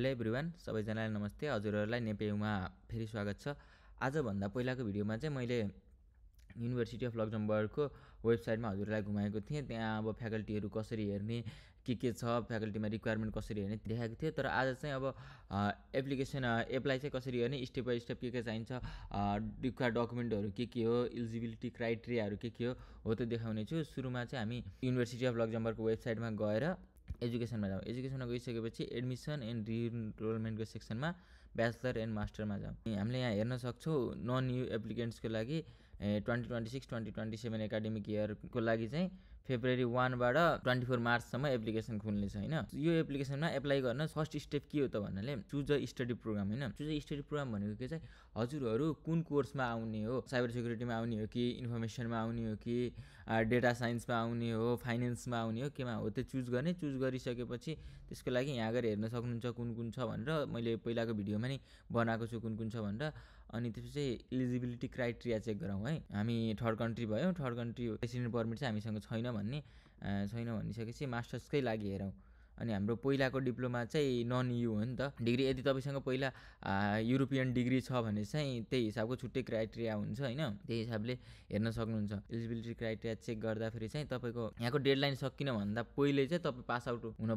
Hello everyone, सबैजनालाई नमस्ते। हजुरहरूलाई नेपालीमा फेरि स्वागत छ। आजभन्दा पहिलाको भिडियोमा चाहिँ मैले युनिभर्सिटी अफ लक्जमबर्गको वेबसाइटमा हजुरलाई घुमाएको थिएँ। त्यहाँ अब फ्याकल्टीहरू कसरी हेर्ने, के छ फ्याकल्टीमा रिक्वायरमेन्ट कसरी हेर्ने देखाएको थियो। तर आज चाहिँ अब एप्लाई चाहिँ कसरी गर्ने, स्टेप बाई स्टेप के चाहिन्छ, रिक्वायर्ड डकुमेन्टहरू के हो, इलिजिबिलिटी क्राइटेरियाहरू के हो त्यो देखाउने छु। सुरुमा चाहिँ हामी युनिभर्सिटी अफ लक्जमबर्गको वेबसाइटमा गएर एजुकेसनमा जाउँ। एजुकेसनमा गइसकेपछि एडमिसन एन्ड रिइनरोलमेन्टको सेक्सनमा ब्याचलर एन्ड मास्टरमा जाउँ। हामीले यहाँ हेर्न सक्छौँ नन यु एप्लिकेन्ट्सको लागि 2026-2027 एकाडेमिक इयरको लागि चाहिँ फेब्रुअरी 1बाट 24 मार्चसम्म एप्लिकेसन खुल्ने छ होइन। यो एप्लिकेसनमा एप्लाई गर्न फर्स्ट स्टेप के हो त भन्नाले चुज अ स्टडी प्रोग्राम होइन। चुज अ स्टडी प्रोग्राम भनेको के चाहिँ हजुरहरू कुन कोर्समा आउने हो, साइबर सेक्युरिटीमा आउने हो कि इन्फर्मेसनमा आउने हो कि डेटा साइन्समा आउने हो, फाइनेन्समा आउने हो, केमा हो त्यो चुज गर्ने। चुज गरिसकेपछि त्यसको लागि यहाँ गएर हेर्न सक्नुहुन्छ कुन छ भनेर। मैले पहिलाको भिडियोमा नै बनाएको छु कुन छ भनेर। अनि त्यसपछि इलिजिबिलिटी क्राइटेरिया चेक गरौँ है। हामी थर्ड कन्ट्री भयौँ, थर्ड कन्ट्री रेसिडेन्ट पर्मिट चाहिँ हामीसँग छैन भनिसकेपछि मास्टर्सकै लागि हेरौँ। अनि हाम्रो पहिलाको डिप्लोमा चाहिँ नन यु हो नि त डिग्री। यदि तपाईँसँग पहिला युरोपियन डिग्री छ भने चाहिँ त्यही हिसाबको छुट्टै क्राइटेरिया हुन्छ होइन। त्यही हिसाबले हेर्न सक्नुहुन्छ। इलिजिबिलिटी क्राइटेरिया चेक गर्दाखेरि चाहिँ तपाईँको यहाँको डेडलाइन सकिन भन्दा पहिले चाहिँ तपाईँ पास आउट हुन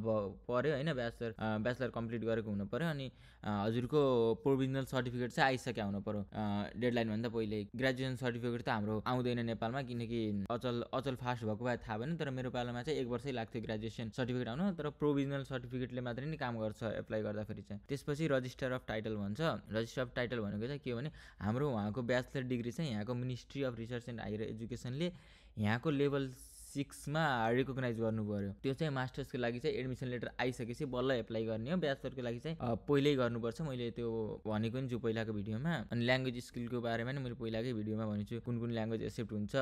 पऱ्यो होइन। ब्याचलर कम्प्लिट गरेको हुनु पऱ्यो। अनि हजुरको प्रोभिजनल सर्टिफिकेट चाहिँ आइसक्यो हुनु पऱ्यो डेडलाइन भन्दा पहिले। ग्रेजुएसन सर्टिफिकेट त हाम्रो आउँदैन नेपालमा, किनकि अचल फास्ट भएको भए थाहा भएन। तर मेरो पालामा चाहिँ 1 वर्षै लाग्थ्यो ग्रेजुएसन सर्टिफिकेट आउन। तर प्रोभिजनल सर्टिफिकेटले मात्रै नै काम गर्छ एप्लाई गर्दाखेरि चाहिँ। त्यसपछि रजिस्टर अफ टाइटल भन्छ। रजिस्टर अफ टाइटल भनेको चाहिँ के हो भने हाम्रो उहाँको ब्याचलर डिग्री चाहिँ यहाँको ministry of research and higher एजुकेसनले यहाँको लेभल 6मा रिकगनाइज गर्नु पऱ्यो। त्यो चाहिँ मास्टर्सको लागि चाहिँ एडमिसन लेटर आइसकेपछि बल्ल एप्लाई गर्ने हो। ब्याचलरको लागि चाहिँ पहिल्यै गर्नुपर्छ। मैले त्यो भनेको नि छु पहिलाको भिडियोमा। अनि ल्याङ्ग्वेज स्किलको बारेमा नि मैले पहिलाकै भिडियोमा भनेको छु कुन ल्याङ्ग्वेज एक्सेप्ट हुन्छ,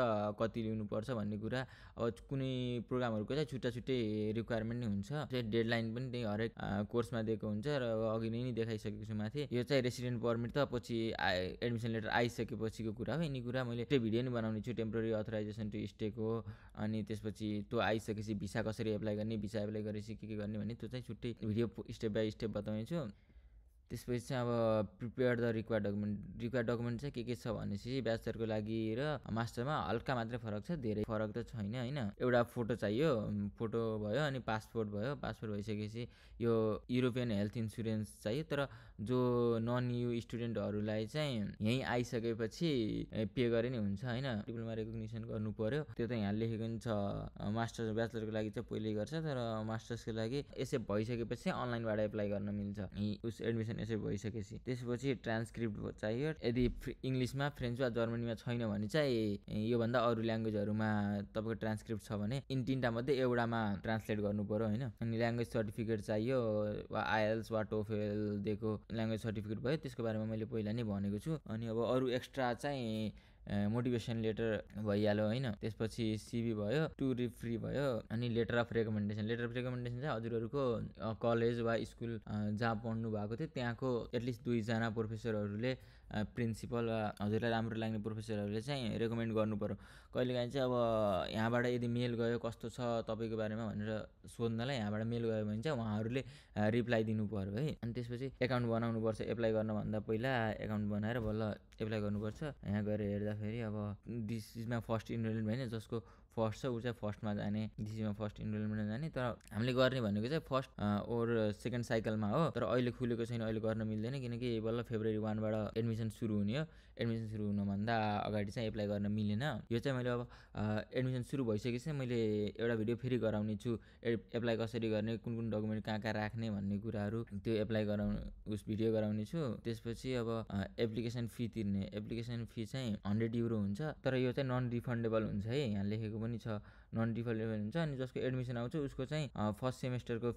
कति लिनुपर्छ भन्ने कुरा। अब कुनै प्रोग्रामहरूको चाहिँ छुट्टै रिक्वायरमेन्ट नै हुन्छ। चाहिँ डेडलाइन पनि त्यही हरेक कोर्समा दिएको हुन्छ र अघि नै देखाइसकेको छु माथि। यो चाहिँ रेसिडेन्ट पर्मिट त पछि एडमिसन लेटर आइसकेपछिको कुरा हो। यिनी कुरा मैले त्यो भिडियो नि बनाउने छु। टेम्पोररी अथराइजेसन टु स्टेको, अनि त्यसपछि त्यो आइसकेपछि भिसा कसरी एप्लाई गर्ने, भिसा एप्लाई गरेपछि के गर्ने भन्ने त्यो चाहिँ छुट्टै भिडियो स्टेप बाई स्टेप बताउने छु। त्यसपछि चाहिँ अब प्रिपेयर द रिक्वायर्ड डकुमेन्ट चाहिँ के छ भनेपछि ब्याचलरको लागि र मास्टरमा हल्का मात्रै फरक छ, धेरै फरक त छैन होइन। एउटा फोटो चाहियो, फोटो भयो। अनि पासपोर्ट भयो। पासपोर्ट भइसकेपछि यो युरोपियन हेल्थ इन्सुरेन्स चाहियो। तर जो नन यु स्टुडेन्टहरूलाई चाहिँ यहीँ आइसकेपछि पे गरे नि हुन्छ होइन। डिप्लोमा रेकग्निसन गर्नु पऱ्यो। त्यो त यहाँ लेखेको नि छ। ब्याचलरको लागि चाहिँ पहिल्यै गर्छ, तर मास्टर्सको लागि यसै भइसकेपछि अनलाइनबाट एप्लाई गर्न मिल्छ उस एडमिसन यसै भइसकेपछि। त्यसपछि ट्रान्सक्रिप्ट चाहियो। यदि इङ्ग्लिसमा, फ्रेन्च वा जर्मनीमा छैन भने चाहिँ योभन्दा अरू ल्याङ्ग्वेजहरूमा तपाईँको ट्रान्सक्रिप्ट छ भने यिनी 3टा मध्ये एउटामा ट्रान्सलेट गर्नु पऱ्यो होइन। अनि ल्याङ्ग्वेज सर्टिफिकेट चाहियो, वा आइएल्स वा टोफेल दिएको ल्याङ्ग्वेज सर्टिफिकेट भयो। त्यसको बारेमा मैले पहिला नै भनेको छु। अनि अब अरू एक्स्ट्रा चाहिँ मोटिभेसन लेटर भइहाल्यो होइन। त्यसपछि सिभी भयो, टुर फ्री भयो। अनि लेटर अफ रेकमेन्डेसन चाहिँ हजुरहरूको कलेज वा स्कुल जहाँ पढ्नु भएको थियो त्यहाँको एटलिस्ट 2जना प्रोफेसरहरूले, प्रिन्सिपल वा हजुरलाई राम्रो लाग्ने प्रोफेसरहरूले चाहिँ रेकमेन्ड गर्नु पऱ्यो। कहिलेकाहीँ चाहिँ अब यहाँबाट यदि मेल गयो कस्तो छ तपाईँको बारेमा भनेर सोध्नलाई यहाँबाट मेल गयो भने चाहिँ उहाँहरूले रिप्लाई दिनु पऱ्यो है। अनि त्यसपछि एकाउन्ट बनाउनुपर्छ। एप्लाई गर्नुभन्दा पहिला एकाउन्ट बनाएर बल्ल एप्लाई गर्नुपर्छ। यहाँ गएर हेर्दाखेरि अब दिस इजमा फर्स्ट इनरोलमेन्ट होइन, जसको फर्स्ट छ ऊ चाहिँ फर्स्टमा जाने, दिस इजमा फर्स्ट इनरोलमेन्टमा जाने। तर हामीले गर्ने भनेको चाहिँ फर्स्ट ओर सेकेन्ड साइकलमा हो। तर अहिले खुलेको छैन, अहिले गर्न मिल्दैन, किनकि बल्ल फेब्रुअरी 1बाट एडमिसन सुरु हुने हो। एडमिसन सुरु हुनुभन्दा अगाडि चाहिँ एप्लाई गर्न मिलेन। यो चाहिँ मैले अब एडमिसन सुरु भइसकेपछि मैले एउटा भिडियो फेरि गराउने छु। एप्लाई कसरी गर्ने, कुन डकुमेन्ट कहाँ राख्ने भन्ने कुराहरू त्यो एप्लाई भिडियो गराउने छु। त्यसपछि अब एप्लिकेसन फी तिर्ने। एप्लिकेसन फी चाहिँ 100 युरो हुन्छ। तर यो चाहिँ नन रिफन्डेबल हुन्छ है, यहाँ लेखेको पनि छ नन रिफन्डेबल हुन्छ। अनि जसको एडमिसन आउँछ उसको चाहिँ फर्स्ट सेमेस्टरको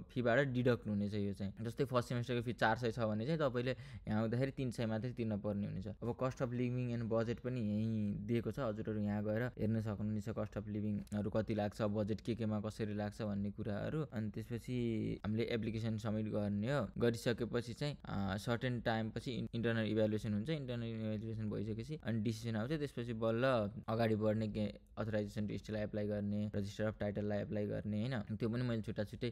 फीबाट डिडक्ट हुनेछ। यो चाहिँ जस्तै फर्स्ट सेमेस्टरको फी 400 छ भने चाहिँ तपाईँले यहाँ आउँदाखेरि 300 मात्रै तिर्न पर्ने हुनेछ। अब cost of living and budget पनि यहीँ दिएको छ। हजुरहरू यहाँ गएर हेर्न सक्नुहुनेछ कस्ट अफ लिभिङहरू कति लाग्छ, बजेट केमा कसरी लाग्छ भन्ने कुराहरू। अनि त्यसपछि हामीले एप्लिकेसन सबमिट गर्ने हो। गरिसकेपछि चाहिँ सर्टेन टाइम पछि इन्टरनल इभ्यालुएसन हुन्छ। इन्टरनल इभ्यालुएसन भइसकेपछि अनि डिसिसन आउँछ। त्यसपछि बल्ल अगाडि बढ्ने अथराइजेसन टु स्टे एप्लाई गर्ने, रजिस्टर अफ टाइटललाई एप्लाई गर्ने होइन, त्यो पनि मैले छुट्टै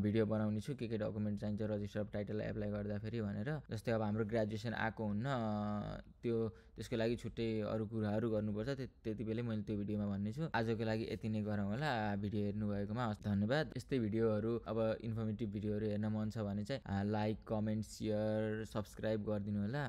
भिडियो बनाउने छु के डकुमेन्ट चाहिन्छ रजिस्टर अफ टाइटललाई एप्लाई गर्दाखेरि भनेर। जस्तै अब हाम्रो ग्रेजुएसन आएको हुन्न, त्यसको लागि छुट्टै अरू कुराहरू गर्नुपर्छ, त्यति बेलै मैले त्यो भिडियोमा भन्ने छु। आजको लागि यति नै गरौँ होला। भिडियो हेर्नुभएकोमा धन्यवाद। यस्तै भिडियोहरू अब इन्फर्मेटिभ भिडियोहरू हेर्न मन छ भने चाहिँ लाइक, कमेन्ट, सेयर, सब्सक्राइब गरिदिनु होला।